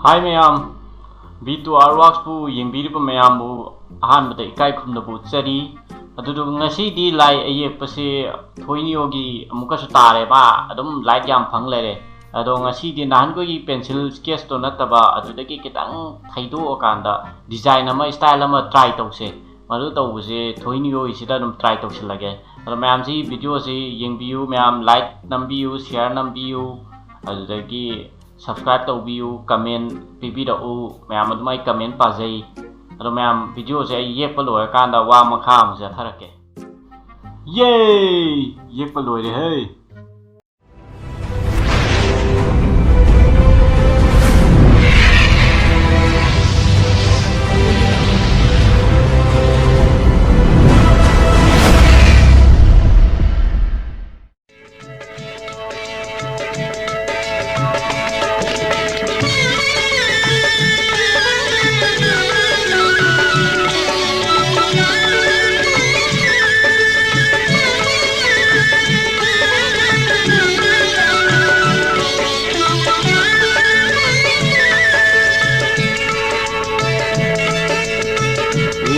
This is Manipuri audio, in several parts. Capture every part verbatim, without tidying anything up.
ꯍꯥꯏ ꯃꯌꯥꯝ, ꯕꯤ ꯇꯨ ꯑꯥꯔ ꯋꯥꯛꯁꯄꯨ ꯌꯦꯡꯕꯤꯔꯤꯕ ꯃꯌꯥꯝꯕꯨ ꯑꯍꯥꯟꯕꯗ ꯏꯀꯥꯏ ꯈꯨꯝꯅꯕ ꯎꯠꯆꯔꯤ꯫ ꯑꯗꯨꯗꯨꯒ ꯉꯁꯤꯗꯤ ꯂꯥꯏ ꯑꯌꯦꯛꯄꯁꯦ ꯊꯣꯏꯅꯤꯌꯣꯒꯤ ꯑꯃꯨꯛꯀꯁꯨ ꯇꯥꯔꯦ, ꯃꯥ ꯑꯗꯨꯝ ꯂꯥꯏꯛ ꯌꯥꯝ ꯐꯪ ꯂꯩꯔꯦ꯫ ꯑꯗꯣ ꯉꯁꯤꯗꯤ ꯅꯍꯥꯟꯈꯣꯏꯒꯤ ꯄꯦꯟꯁꯤꯜ ꯁ꯭ꯀꯦꯠꯁꯇꯣ ꯅꯠꯇꯕ, ꯑꯗꯨꯗꯒꯤ ꯈꯤꯇꯪ ꯊꯩꯗꯣꯛꯑꯀꯥꯟꯗ ꯗꯤꯖꯥꯏꯟ ꯑꯃ, ꯁ꯭ꯇꯥꯏꯜ ꯑꯃ ꯇ꯭ꯔꯥꯏ ꯇꯧꯁꯦ꯫ ꯃꯗꯨ ꯇꯧꯕꯁꯦ ꯊꯣꯏꯅꯤꯌꯣꯒꯤꯁꯤꯗ ꯑꯗꯨꯝ ꯇ꯭ꯔꯥꯏ ꯇꯧꯁꯤꯜꯂꯒꯦ꯫ ꯑꯗꯣ ꯃꯌꯥꯝꯁꯤ ꯚꯤꯗꯤꯑꯣꯁꯤ ꯌꯦꯡꯕꯤꯌꯨ, ꯃꯌꯥꯝ ꯂꯥꯏꯛ ꯅꯝꯕꯤꯌꯨ, ꯁꯤꯌꯥꯔ ꯅꯝꯕꯤꯌꯨ, ꯑꯗꯨꯗꯒꯤ ꯁꯕꯁꯀ꯭ꯔꯥꯏꯕ ꯇꯧꯕꯤꯌꯨ, ꯀꯃꯦꯟ ꯄꯤꯕꯤꯔꯛꯎ꯫ ꯃꯌꯥꯝ ꯑꯗꯨꯝ ꯑꯩ ꯀꯃꯦꯟ ꯄꯥꯖꯩ꯫ ꯑꯗꯣ ꯃꯌꯥꯝ, ꯚꯤꯗꯤꯑꯣꯁꯦ ꯑꯩ ꯌꯦꯛꯄ ꯂꯣꯏꯔꯀꯥꯟꯗ ꯋꯥ ꯃꯈꯥ ꯑꯃꯨꯛ ꯆꯠꯊꯔꯛꯀꯦ꯫ ꯌꯦ! ꯌꯦꯛꯄ ꯂꯣꯏꯔꯦ ꯍꯦ!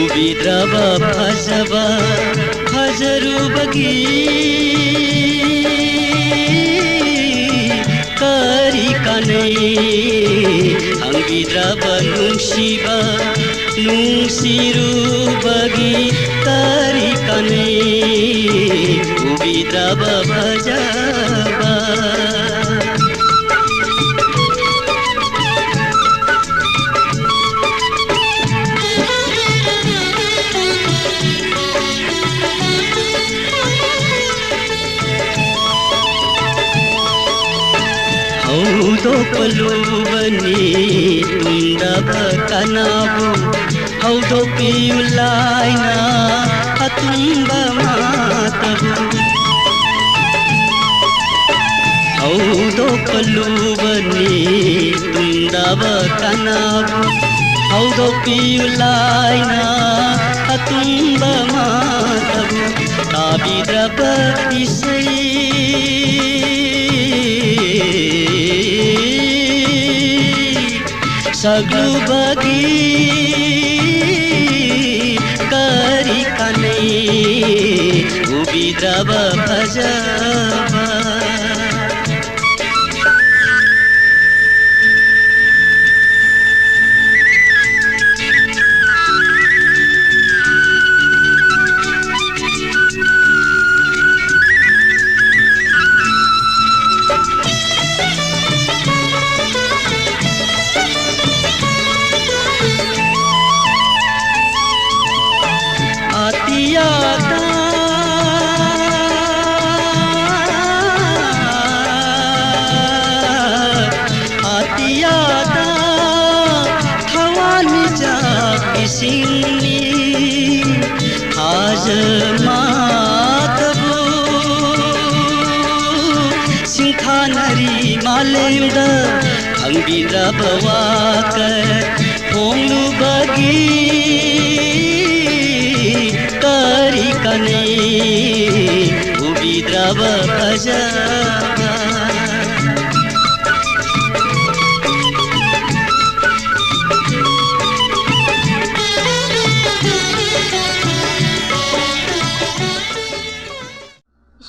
ꯎꯕꯤꯗ꯭ꯔꯕ ꯐꯖꯕ ꯐꯖꯔꯨꯕꯒꯤ ꯀꯔꯤ ꯀꯥꯟꯅꯩ? ꯈꯪꯕꯤꯗ꯭ꯔꯕ ꯅꯨꯡꯁꯤꯕ ꯅꯨꯡꯁꯤꯔꯨꯕꯒꯤ ꯀꯔꯤ ꯀꯥꯟꯅꯩ? ꯎꯕꯤꯗ꯭ꯔꯕ ꯐꯖꯕ꯫ ꯍꯧꯗꯣꯛꯄ ꯂꯨꯕꯅꯤ ꯇꯨꯝꯗꯕ ꯀꯅꯥꯕꯨ? ꯍꯧꯗꯣꯛꯄꯤꯌꯨ ꯂꯥꯏꯅ ꯑꯇꯨꯝꯕ ꯃꯥꯇꯕꯨ꯫ ꯍꯧꯗꯣꯛꯄ ꯂꯨꯕꯅꯤ ꯇꯨꯝꯗꯕ ꯀꯅꯥꯕꯨ? ꯍꯧꯗꯣꯛꯄꯤꯌꯨ ꯂꯥꯏꯅ ꯑꯇꯨꯝꯕ ꯃꯥꯇꯕꯨ꯫ ꯇꯥꯕꯤꯗ꯭ꯔꯕ ꯏꯁꯩ ꯁꯛꯂꯨꯕꯒꯤ ꯀꯔꯤ ꯀꯥꯟꯅꯩ ꯎꯕꯤꯗ꯭ꯔꯕ ꯐꯖꯕ? ꯑꯇꯤꯌꯥꯗ, ꯑꯇꯤꯌꯥꯗ ꯊꯋꯥꯟꯃꯤꯆꯥꯛ ꯏꯁꯤꯡꯅꯤ ꯊꯥꯖ ꯃꯥꯇꯕꯨ ꯁꯤꯡꯊꯥꯅꯔꯤ ꯃꯥꯂꯦꯝꯗ ꯈꯪꯕꯤꯗ꯭ꯔꯕ ꯋꯥꯈꯜ ꯍꯣꯡꯂꯨꯕꯒꯤ ꯀꯔꯤ ꯀꯥꯟꯅꯩ ꯎꯕꯤꯗ꯭ꯔꯕ ꯐꯖꯕ?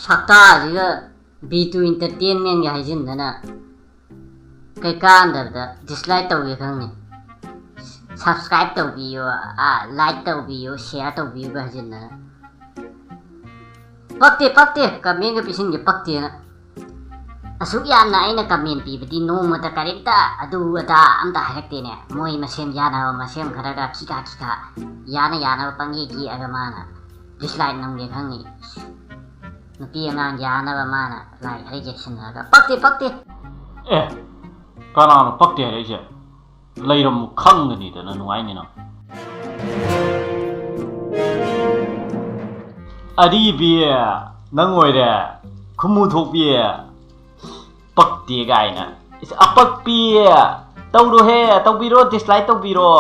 ꯁꯛꯇꯥꯁꯤꯒ ꯕꯤ ꯇꯨ ꯏꯟꯇꯔꯇꯦꯟꯃꯦꯟꯒ ꯍꯥꯏꯖꯤꯟꯗꯅ ꯀꯩ ꯀꯥꯟꯗꯕꯗ ꯗꯤꯁꯂꯥꯏꯛ ꯇꯧꯒꯦ ꯈꯪꯅꯤ꯫ ꯁꯕꯁꯀ꯭ꯔꯥꯏꯕ ꯇꯧꯕꯤꯌꯨ, ꯂꯥꯏꯛ ꯇꯧꯕꯤꯌꯨ, ꯁꯤꯌꯥꯔ ꯇꯧꯕꯤꯌꯨꯒ ꯍꯥꯏꯖꯤꯟꯗꯅ꯫ ꯄꯛꯇꯦ, ꯄꯛꯇꯦ, ꯀꯃꯦꯟꯒ ꯄꯤꯁꯤꯟꯒꯦ ꯄꯛꯇꯦꯅ꯫ ꯑꯁꯨꯛ ꯌꯥꯝꯅ ꯑꯩꯅ ꯀꯃꯦꯟ ꯄꯤꯕꯗꯤ ꯅꯣꯡꯃꯇ ꯀꯔꯤꯝꯇ ꯑꯗꯨ ꯑꯗꯥ ꯑꯝꯇ ꯍꯥꯏꯔꯛꯇꯦꯅꯦ꯫ ꯃꯣꯏ ꯃꯁꯦꯟ ꯌꯥꯅꯕ ꯃꯁꯦꯟ ꯈꯔꯒ ꯈꯤꯈꯥ ꯈꯤꯈꯥ ꯌꯥꯅ ꯌꯥꯅꯕ ꯄꯪꯌꯦꯛ ꯌꯦꯛꯑꯒ ꯃꯥꯅ ꯗꯤꯁꯂꯥꯏꯛ ꯅꯝꯒꯦ ꯈꯪꯉꯤ꯫ ꯅꯨꯄꯤ ꯑꯉꯥꯡ ꯌꯥꯅꯕ ꯃꯥꯅ ꯂꯥꯏꯛ ꯈꯔ ꯌꯦꯛꯁꯤꯟꯅꯔꯒ ꯄꯛꯇꯦ, ꯄꯛꯇꯦ꯫ ꯑꯦ, ꯀꯅꯥꯅꯣ ꯄꯛꯇꯦ ꯍꯥꯏꯔꯛꯏꯁꯦ? ꯂꯩꯔꯝꯃꯨ ꯈꯪꯒꯅꯤꯗꯅ ꯅꯨꯡꯉꯥꯏꯅꯤ ꯅꯪ꯫ ꯑꯔꯤꯕꯤ ꯅꯪ ꯑꯣꯏꯔꯦ, ꯈꯨꯃꯨ ꯊꯣꯛꯄꯤ ꯄꯛꯇꯦ ꯀꯥꯏꯅ꯫ ꯏꯁ, ꯑꯄꯛꯄꯤ ꯇꯧꯔꯣꯍꯦ, ꯇꯧꯕꯤꯔꯣ, ꯗꯤꯁꯂꯥꯏꯛ ꯇꯧꯕꯤꯔꯣ꯫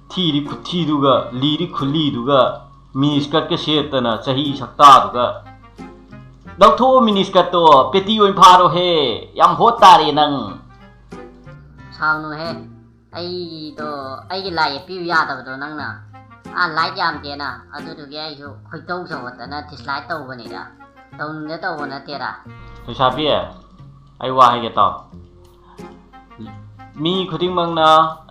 ꯊꯤꯔꯤ ꯈꯨꯊꯤꯗꯨꯒ, ꯂꯤꯔꯤ ꯈꯨꯂꯤꯗꯨꯒ, ꯃꯤꯅꯤ ꯁ꯭ꯀꯔꯠꯀ ꯁꯦꯠꯇꯅ ꯆꯍꯤ ꯁꯛꯇꯥꯗꯨꯒ꯫ ꯂꯧꯊꯣꯛꯑꯣ ꯃꯤꯅꯤ ꯁ꯭ꯀꯔꯠꯇꯣ, ꯄꯦꯇꯤ ꯑꯣꯏꯅ ꯐꯥꯔꯣꯍꯦ, ꯌꯥꯝ ꯍꯣꯠ ꯇꯥꯔꯦ ꯅꯪ꯫ ꯁꯥꯎꯅꯨꯍꯦ꯫ ꯑꯩꯗꯣ, ꯑꯩꯒꯤ ꯂꯥꯏ ꯌꯦꯛꯄꯤꯌꯨ ꯌꯥꯗꯕꯗꯣ ꯅꯪꯅ, ꯑꯥ, ꯂꯥꯏꯛ ꯌꯥꯝꯗꯦꯅ, ꯑꯗꯨꯗꯨꯒꯤ ꯑꯩꯁꯨ ꯈꯣꯏꯗꯧ ꯁꯧꯒꯠꯇꯅ ꯗꯤꯁꯂꯥꯏꯛ ꯇꯧꯕꯅꯤꯗ꯫ ꯇꯧꯅꯤꯡꯗ ꯇꯧꯕ ꯅꯠꯇꯦꯗ꯫ ꯂꯩꯁꯥꯕꯤ, ꯑꯩ ꯋꯥ ꯍꯥꯏꯒꯦ ꯇꯥꯎ꯫ ꯃꯤ ꯈꯨꯗꯤꯡꯃꯛꯅ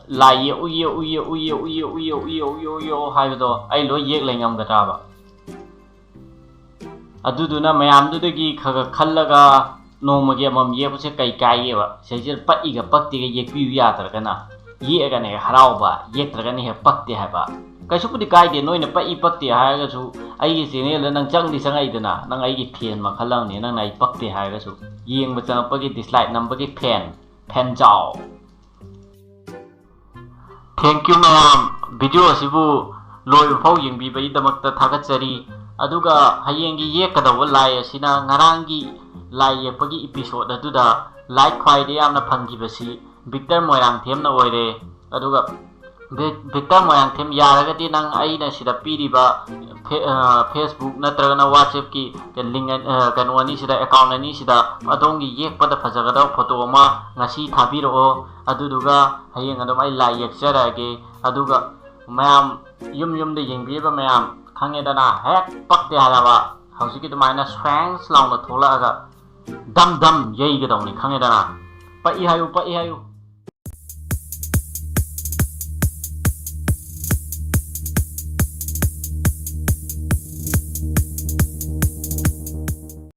ꯂꯥꯏ ꯌꯦꯛꯎ, ꯌꯦꯛꯎ, ꯌꯦꯛꯎ, ꯌꯦꯛꯎ, ꯌꯦꯛꯎ, ꯌꯦꯛꯎ, ꯌꯦꯛꯎ, ꯌꯦꯛꯎ, ꯌꯦꯛꯎ ꯍꯥꯏꯕꯗꯣ ꯑꯩ ꯂꯣꯏ ꯌꯦꯛ ꯂꯩ ꯉꯝꯒꯗ꯭ꯔꯥꯕ? ꯑꯗꯨꯗꯨꯅ ꯃꯌꯥꯝꯗꯨꯗꯒꯤ ꯈꯔ ꯈꯔ ꯈꯜꯂꯒ ꯅꯣꯡꯃꯒꯤ ꯑꯃꯃꯝ ꯌꯦꯛꯄꯁꯦ ꯀꯩ ꯀꯥꯏꯒꯦꯕ? ꯁꯤꯁꯦ ꯄꯛꯏꯒ ꯄꯛꯇꯦꯒ ꯌꯦꯛꯄꯤꯌꯨ ꯌꯥꯗ꯭ꯔꯒꯅ, ꯌꯦꯛꯑꯒꯅ ꯍꯦꯛ ꯍꯔꯥꯎꯕ, ꯌꯦꯛꯇ꯭ꯔꯒꯅ ꯍꯦꯛ ꯄꯛꯇꯦ ꯍꯥꯏꯕ꯫ ꯀꯩꯁꯨꯕꯨꯗꯤ ꯀꯥꯏꯗꯦ, ꯅꯣꯏꯅ ꯄꯛꯏ ꯄꯛꯇꯦ ꯍꯥꯏꯔꯒꯁꯨ ꯑꯩꯒꯤ ꯆꯦꯅꯦꯜꯗ ꯅꯪ ꯆꯪꯗꯤ ꯆꯪꯉꯛꯏꯗꯅ, ꯅꯪ ꯑꯩꯒꯤ ꯐꯦꯟ ꯃꯈꯜ ꯑꯃꯅꯤ, ꯅꯪꯅ ꯑꯩ ꯄꯛꯇꯦ ꯍꯥꯏꯔꯒꯁꯨ꯫ ꯌꯦꯡꯕ ꯆꯪꯉꯛꯄꯒꯤ, ꯗꯤꯁꯂꯥꯏꯛ ꯅꯝꯕꯒꯤ ꯐꯦꯟ, ꯐꯦꯟꯖꯥꯎ꯫ Thank you ꯃꯌꯥꯝ, ꯚꯤꯗꯤꯑꯣ ꯑꯁꯤꯕꯨ ꯂꯣꯏꯕ ꯐꯥꯎ ꯌꯦꯡꯕꯤꯕꯒꯤꯗꯃꯛꯇ ꯊꯥꯒꯠꯆꯔꯤ꯫ ꯑꯗꯨꯒ ꯍꯌꯦꯡꯒꯤ ꯌꯦꯛꯀꯗꯧꯕ ꯂꯥꯏ ꯑꯁꯤꯅ ꯉꯔꯥꯡꯒꯤ ꯂꯥꯏ ꯌꯦꯛꯄꯒꯤ ꯏꯄꯤꯁꯣꯠ ꯑꯗꯨꯗ ꯂꯥꯏꯛ ꯈ꯭ꯋꯥꯏꯗꯒꯤ ꯌꯥꯝꯅ ꯐꯪꯈꯤꯕꯁꯤ ꯚꯤꯛꯇꯔ ꯃꯣꯏꯔꯥꯡꯊꯦꯝꯅ ꯑꯣꯏꯔꯦ꯫ ꯑꯗꯨꯒ ꯚꯤꯛ-, ꯚꯤꯛꯇꯔ ꯃꯣꯏꯔꯥꯡꯊꯦꯝ, ꯌꯥꯔꯒꯗꯤ ꯅꯪ ꯑꯩꯅ ꯁꯤꯗ ꯄꯤꯔꯤꯕ ꯐꯦ-, ꯑ, Facebook ꯅꯠꯇ꯭ꯔꯒꯅ WhatsApp-ꯀꯤ ꯂꯤꯡ ꯑ-, ꯀꯩꯅꯣ ꯑꯅꯤꯁꯤꯗ, ꯑꯦꯀꯥꯎꯟ ꯑꯅꯤꯁꯤꯗ ꯑꯗꯣꯝꯒꯤ ꯌꯦꯛꯄꯗ ꯐꯖꯒꯗꯕ ꯐꯣꯇꯣ ꯑꯃ ꯉꯁꯤ ꯊꯥꯕꯤꯔꯛꯑꯣ꯫ ꯑꯗꯨꯗꯨꯒ ꯍꯌꯦꯡ ꯑꯗꯨꯝ ꯑꯩ ꯂꯥꯏ ꯌꯦꯛꯆꯔꯛꯑꯒꯦ꯫ ꯑꯗꯨꯒ ꯃꯌꯥꯝ ꯌꯨꯝ ꯌꯨꯝꯗ ꯌꯦꯡꯕꯤꯔꯤꯕ ꯃꯌꯥꯝ, ꯈꯪꯉꯦꯗꯅ, ꯍꯦꯛ ꯄꯛꯇꯦ ꯍꯥꯏꯔꯕ ꯍꯧꯖꯤꯛꯀꯤ ꯑꯗꯨꯃꯥꯏꯅ ꯁ꯭ꯋꯦꯡꯁ ꯂꯥꯎꯅ ꯊꯣꯛꯂꯛꯑꯒ ꯗꯝ ꯗꯝ ꯌꯩꯒꯗꯧꯅꯤ, ꯈꯪꯉꯦꯗꯅ? ꯄꯛꯏ ꯍꯥꯏꯌꯨ, ꯄꯛꯏ ꯍꯥꯏꯌꯨ꯫